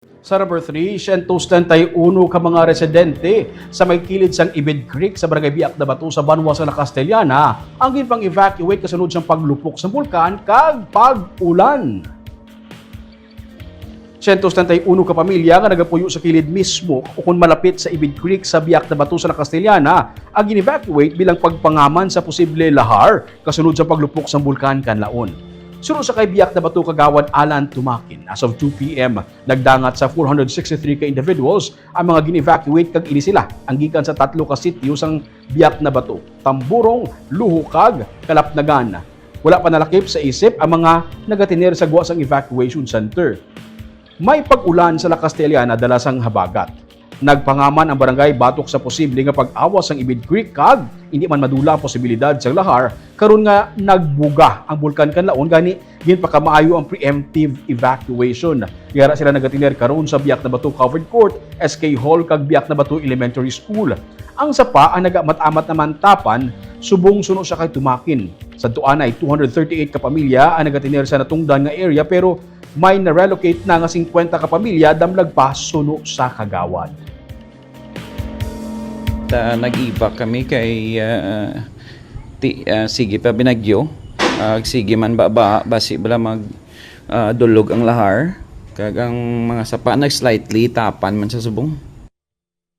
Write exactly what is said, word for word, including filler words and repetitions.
Sa number three, siyento setenta y uno ka mga residente sa may kilid sang Ibid Creek sa Barangay Biak na Bato sa banwa sa La Castellana ang ginpang-evacuate kasunod sang paglupok sang bulkan kag pag-ulan. Siyento setenta y uno ka pamilya nga nagapuyo sa kilid mismo o kon malapit sa Ibid Creek sa Biak na Bato sa La Castellana ang gin-evacuate bilang pagpangaman sa posible lahar kasunod sa paglupok sang Bulkan Kanlaon. Suno sa kay Biak na Bato Kagawad Alan Tumakin, as of two p m, nagdangat sa four hundred sixty-three ka individuals ang mga gin-evacuate, kag ini sila ang gikan sa tatlo ka sityo sang Biak na Bato, Tamburong, Luho, kag Kalapnagan. Wala pa nalakip sa isip ang mga nagatener sa gwa sang evacuation center. May pag-ulan sa La Castellana dala sang habagat. Nagpangaman ang barangay batok sa posible nga pag-awas sang Ibid Creek kag hindi man madula ang posibilidad sang lahar karon nga nagbuga ang Bulkan Kanlaon, gani ginpakamaayo ang preemptive evacuation. Yara sila nagatiner karon sa Biak na Bato Covered Court, S K Hall, kag Biak na Bato Elementary School. Ang sapa ang nagamat-amat naman Tapan, subong suno sa kay Tumakin. Sa tuanay, two hundred thirty-eight ka pamilya ang nagatiner sa natungdan nga area, pero may na-relocate na nga singkwenta ka pamilya damlag pa suno sa kagawad. Ta nag-iba kami kay ah, ti, ah, sige pa binagyo. Ah, sige man ba, ba basi bala mag ah, dulog ang lahar kag ang mga sapa nag slightly tapan man sa subong.